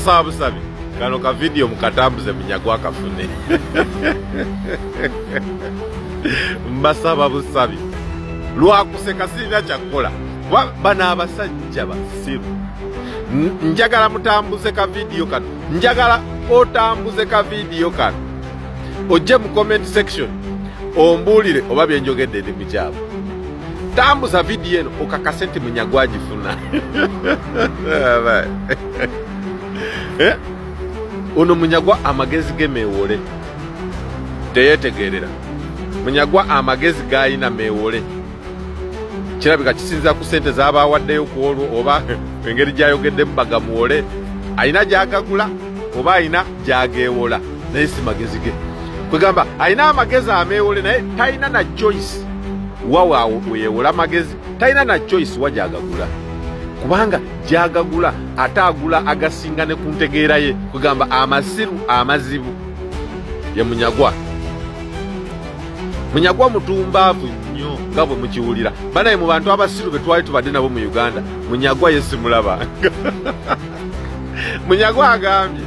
Saba busabi kano ka video mukatambuze Munyagwa akafune. Mbasaba busabi lwakuseka, sirina kyakukola. Bano abasajja basiru. Njagala mutambuze ka video kano, njagala otambuze ka video kano, ojje mu comment section ombuulire oba byenjogedde ndi mukyamu. Tambuza vidiyo eno okakase nti Munyagwa agifuna. Eh? Ono Munyagwa amagezi ge meewole, teyetegerera. Munyagwa amagezi gayina meewole, kirabika kisinzira ku sente zaba awaddeyo ku olwo oba engeri gyayogeddemu bagamuwole, alina gyagagula oba alina gyageewola, naye si magezi ge. Kwegamba alina amagezi ameewole, naye talina na choice wawe weyewola magezi, talina na choice wa gyagagula, kubanga gyagagula ate agula agasinga ne ku ntegeera ye. Kwegamba amasiru amazibu ye Munyagwa. Munyagwa mutumbaavu nnyo nga bwe mukiwulira. Banaye, mu bantu abasiru be twali tubadde nabo mu Uganda, Munyagwa ye simulaba. Munyagwa agambye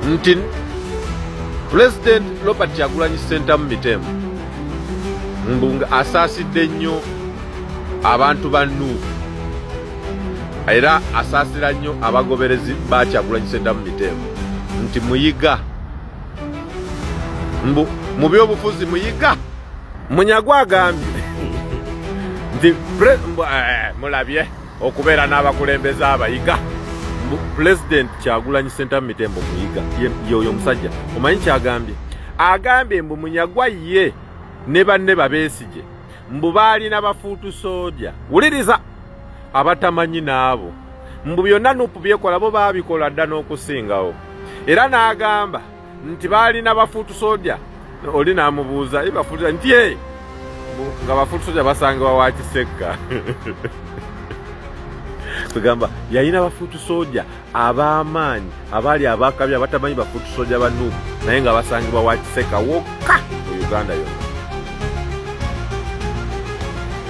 nti President Robert Kyagulanyi Ssentamu Mitembo mbu asaasidde nnyo abantu ba NUP, era asaasira nnyo abagoberezi ba Kyagulanyi Ssentamu Mitembo, nti muyiga mbu mu byobufuzi muyiga. Munyagwa agambye nti mulabye okubeera n'abakulembeze abayiga. Pulezidenti Kyagulanyi Ssentamu Mitembo muyiga, yoyo omusajja. Omanyi kyagambye? Agambye mbu Munyagwa ye ne banne babeesige mbu baalina ba foot soldier, wuliriza, abatamanyi n'abo, mbu byonna NUP byekola bo baabikola dda n'okusingawo. Era n'agamba nti baalina ba foot soldier. Oli n'amubuuza ba foot nti ye nga ba foot soldier basangibwa wa Kisekka. Kugamba yalina ba foot soldier ab'amaanyi abaali abakabi abatamanyi ba foot soldier ba NUP, naye nga basangibwa wa Kisekka wokka mu Uganda yonna.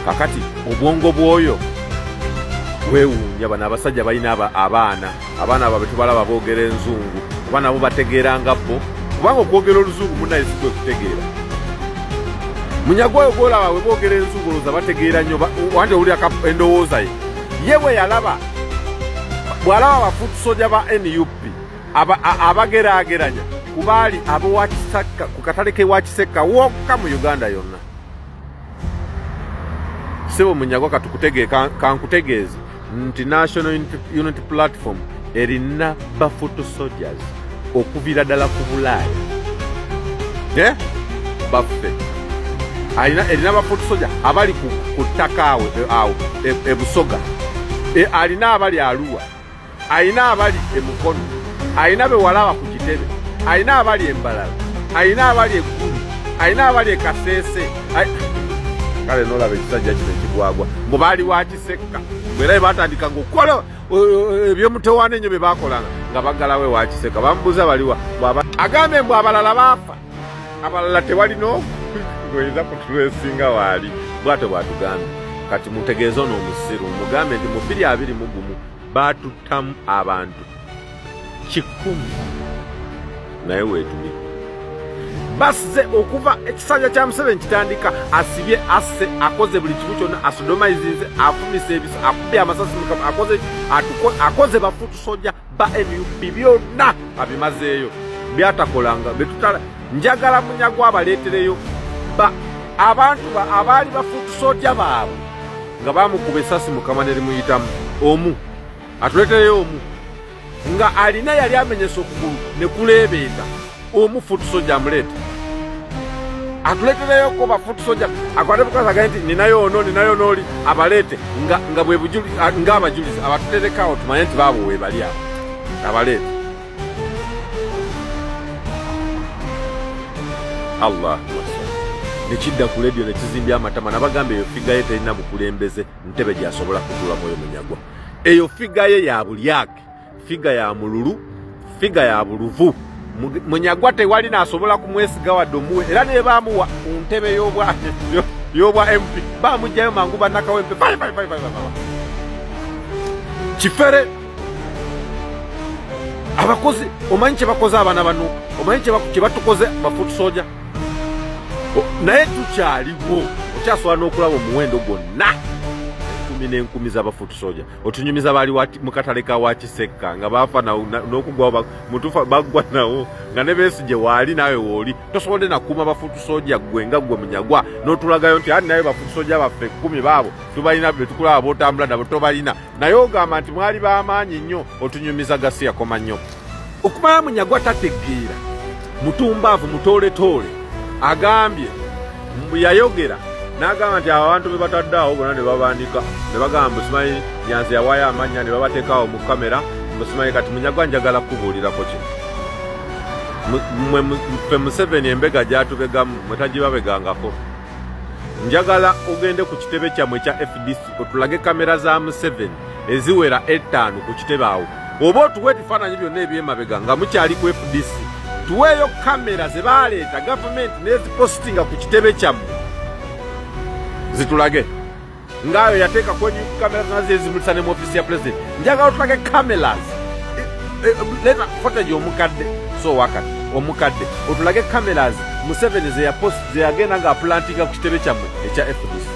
Kakati obwongo bw'oyo weewuunya. Bano abasajja balina abaana, abaana baabwe tubalaba boogera enzungu, oba nabo bategeera nga bo, kubanga okwogera oluzungu munaye si kwe kutegeera. Munyagwa oyo gwolaba we boogera enzungu olowooza bategeera nnyo, wanti owulira endowooza ye. Ye bwe yalaba, bw'alaba ba foot soldier ba NUP abageraageranya ku baali ab'owakisaka ku katale k'ewa Kisekka wokka mu Uganda yonna. Sebo Munyagwa, kankutegeeze nti National Unity Platform erina ba foot soldiers okuviira ddala ku Bulaaya. Eh? Baffe alina erina ba foot soldier abali ku ttaka awo awo e Busoga, alina abali Aluwa, alina abali e Mukono, alina bewalaba ku kitebe, alina abali Embalala, alina abali Eggulu, alina abali e Kaseese. Kale nolaba ekisajja kino ekigwagwa mbu baali wa Kisekka, bwera batandika ngaokukola ebyomutewaana ennyo bye bakolanga nga baggalawo ewa Kisekka. Bamubuuza baliwa, agambye mbu abalala baafa, abalala tewali noyinza kutulwesinga waali. Bwatyo bwatugambye. Kati mutegeeze ono omusiru, mugambe nti mu 2021 baatuttamu abantu 100, naye weetuli bazze okuva ekisanja kya Museveni kitandika. Asibye, asse, akoze buli kimu kyonna, asodomizinze, afumise ebisa, akubye amasasi mukama, akoze akoze ba foot soldier ba NUP byonna abimazeeyo byatakolanga betutala. Njagala Munyagwa abaleetereyo ba abantu abaali ba foot soldier baabwe nga bamukuba esasi mukama ne limuyitamu omu, atuleetereyo omu nga alina yali amenyesa okugulu ne kuleebeeta, omu foot soldier amuleeta, atuleetereyoko ba foot soldier, akwate bukazi agaye nti ninayo ono, ninayo nooli, abaleete nga bwe ng'abajulizi, abatuterekawo tumanye nti baabo weebali abo, abaleete. Allah nekidda ku lediyo nekizimbya amatama. Nabagamba eyo figure ye terina bukulembeze, ntebe gyasobola kutulamu oyo Munyagwa. Eyo figure ye ya bulyake, figure ya mululu, figure ya buluvu. Munyagwa tewali nasobola kumwesiga wadde omuwe, era ne bamuwa ku ntebe y'obwa MP bamugjayo mangu. Bannakawempe. Kifere abakozi, omanyi kyebakoze abaana bano, omanyi kyebatukoze ba foot soldier, naye tukyaliwo. Okyasobola n'okulaba omuwendo gwonna, enkumi n'enkumi z'aba foot soldier. Otunyumiza baali mu katale ka Wakisekka nga bafa n'okugwawo mutufa baggwa nawo nga ne Besigye waali naawe wooli tosobodde nakuuma ba foot soldier. Gwe nga gwe Munyagwa n'otulagayo nti ani naye ba foot soldier baffe 10 baabo tubalina, betukulaba botambula nabo tobalina, naye ogamba nti mwali b'amaanyi nnyo. Otunyumiza gasi yakoma nnyo okumala. Munyagwa tategeera, mutumbaavu, mutooletoole. Agambye mbu yayogera n'agamba nti abo abantu be batadde awo bonna ne babandika ne bagamba mbu simanyi Nyanzi yawaayo amannya ne babateeka awo mu kamera, mbu simanyi. Kati Munyagwa, njagala kubuulirako kino. Mmwe ffe Museveni embega gyatubegamu mwe tagibabegangako. Njagala ogende ku kitebe kyammwe ekya FDC otulage kamera za Museveni eziwera 5 ku kitebe awo, oba otuwe ebifaananyi byonna ebyemabega nga mukyali ku FDC. Tuweeyo kamera ze baleeta gavumenti n'ezipositinga ku kitebe kyammwe, zitulage ngaayo yateeka kwenyu kamera zona zezimulisa ne mu ofisi ya president. Njagala otulage cameras, leta footage omukadde, so wakati omukadde otulage cameras Museveni zeyagenda nga aplantinga ku kitebe kyammwe ekya FDC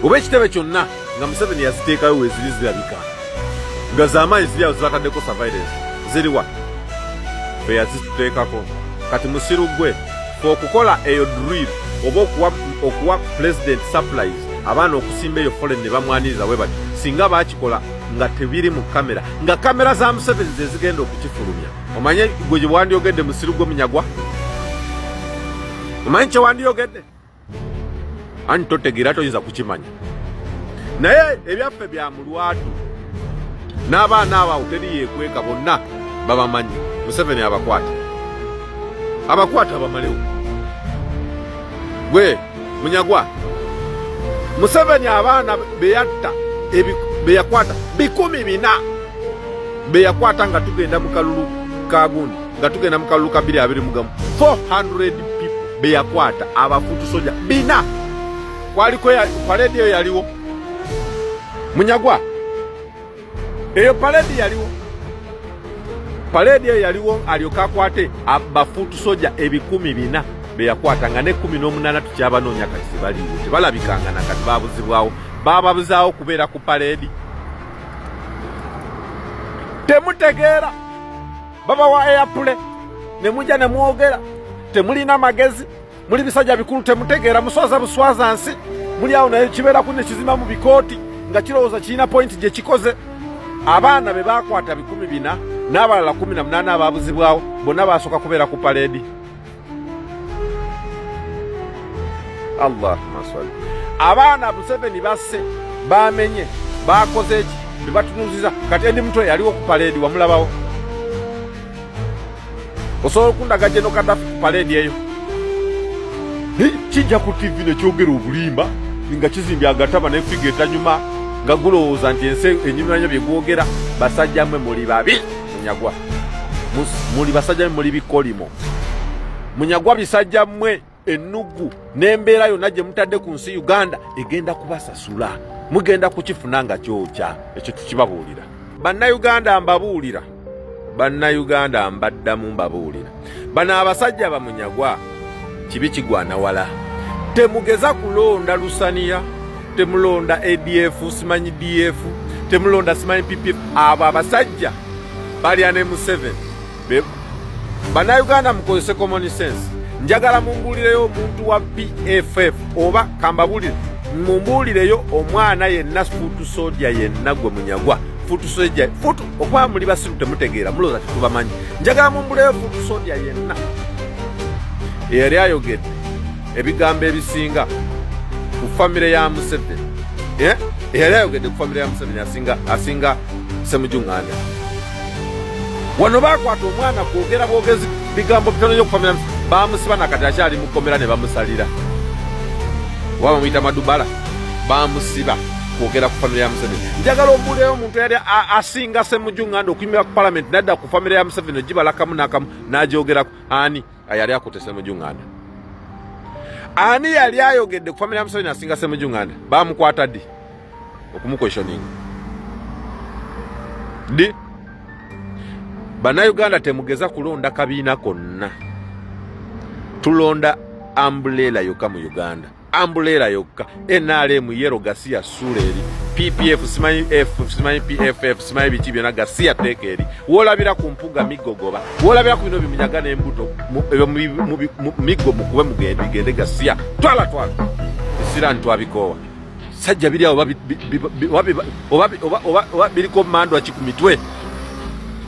oba ekitebe kyonna nga Museveni yaziteekayo. Weziri zirabika nga zamaanyi, ziri awo zibataddeko surveillance, ziriwa fe yazituteekako? Kati musiru gwe, fe okukola eyo drill oba okuwa president surprise, abaana okusimba eyo foreign ne bamwaniriza bwe bati, singa bakikola nga tebiri mu kamera, nga kamera za Museveni zezigenda okukifulumya, omanye gwe gye wandyogedde? Musiru gwe Munyagwa, omanyi kye wandyogedde? Anti totegeera, toyinza kukimanya. Naye ebyaffe bya mulwatu n'abaana abo awo teri yeekweka, bonna babamanyi. Museveni abakwata, abakwata abamalewo. Gwe Munyagwa, Museveni abaana beyatta, beyakwata 400, beyakwata nga tugenda mu kalulu ka gundi, nga tugenda mu kalulu ka 2021, 400 people beyakwata, aba foot soldier 400. Kwaliko parade eyo yaliwo, Munyagwa? Eyo parade yaliwo, parade eyo yaliwo alyoke akwate ba foot soldier 400 beyakwata, nga ne 18 tukyabanoonya kati tebaliiwo, tebalabikanga nakati, babuzibwawo, bababuzaawo kubeera ku parade. Temutegeera, babawa airplay ne mujja ne mwogera. Temulina magezi, muli bisajja bikulu, temutegeera, muswaza buswaza nsi. Muli awo naye kibeeraku ne kizima mu bikooti nga kirowooza kirina point gye kikoze. Abaana be bakwata 400 n'abalala 18 ababuzibwawo, bonna basooka kubeera ku parade. Allahumma salli. Abaana Museveni basse, bamenye, bakoze eki, bebatunuziza. Kati Eddie Mutwe yaliwo ku parade? Wamulabawo? Osobola okundaga General Kadafi ku parade eyo? Kijja ku TV nekyogera obulimba nga kizimbye agataba nefiga etanyuma nga gulowooza nti ensi enyumira nyo byegwogera. Basajja mwe muli babi. Munyagwa, muli basajja mwe muli bikolimo. Munyagwa, bisajja mmwe, ennugu n'embeera yonna gye mutadde ku nsi Uganda egenda kubasasula, mugenda kukifuna nga kyokya. Ekyo tukibabuulira Bannayuganda, mbabuulira Bannayuganda, mbaddamu mbabuulira, bano abasajja bamunyagwa kibi kigwana wala. Temugeza kulonda Lusaniya, temulonda ADF, simanyi DF, temulonda simanyi PPF. Abo abasajja balya ne Museveni. Bannayuganda, mukozese common sense. Njagala mumbuulireyo omuntu wa PFF, oba kambabuulire, mumbuulireyo omwana yenna foot soldier yenna. Gwe Munyagwa, foot soldier, foot okuba muli basiru, temutegeera, mulowooza tetubamanyi. Njagala mumbuulireyo foot soldier yenna eyali ayogedde ebigambo ebisinga ku famire ya Museveni, eh? Eyali ayogedde ku famire ya Museveni asinga Semuju Nganda. Wano bakwata omwana kwogera bwogezi bigambo bitono nyo ku famire, bamusiba, nakati akyali mukomera ne bamusalira, oba bamuyita Madubala, bamusiba kwogera ku famire ya Museveni. Njagala ombuulireyo omuntu eyali asinga Semuju Nganda okuyimira ku palamenti nadda ku famire ya Museveni ogibalakamu n'akamu n'agyogerako. Ani yali akutte Semuju Nganda? Ani yali ayogedde ku famire ya Museveni asinga Semuju Nganda? Bamukwata ddi okumuquestioninga? Ndi Bannayuganda, temugeza kulonda kabiina konna. Tulonda umbrella yokka mu Uganda, umbrella yokka. NRM yero gasiya, suula eri. PPF, simanyi F, simanyi PFF, simanyi biki byonna, gasiya, teeka eri. Woolabira ku mpuga migogoba, woolabira ku bino bimunyaga n'embuto, ebyo miggo mukube, mugende, bigende, gasiya, twala, twala. Esiraani twabikoowa. Sajja biri awo oba biriko mandwa ki ku mitwe?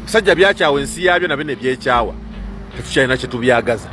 Sajja byakyawa ensi yaabyo, nabyo ne byekyawa. Tetukyalina kyetubyagaza.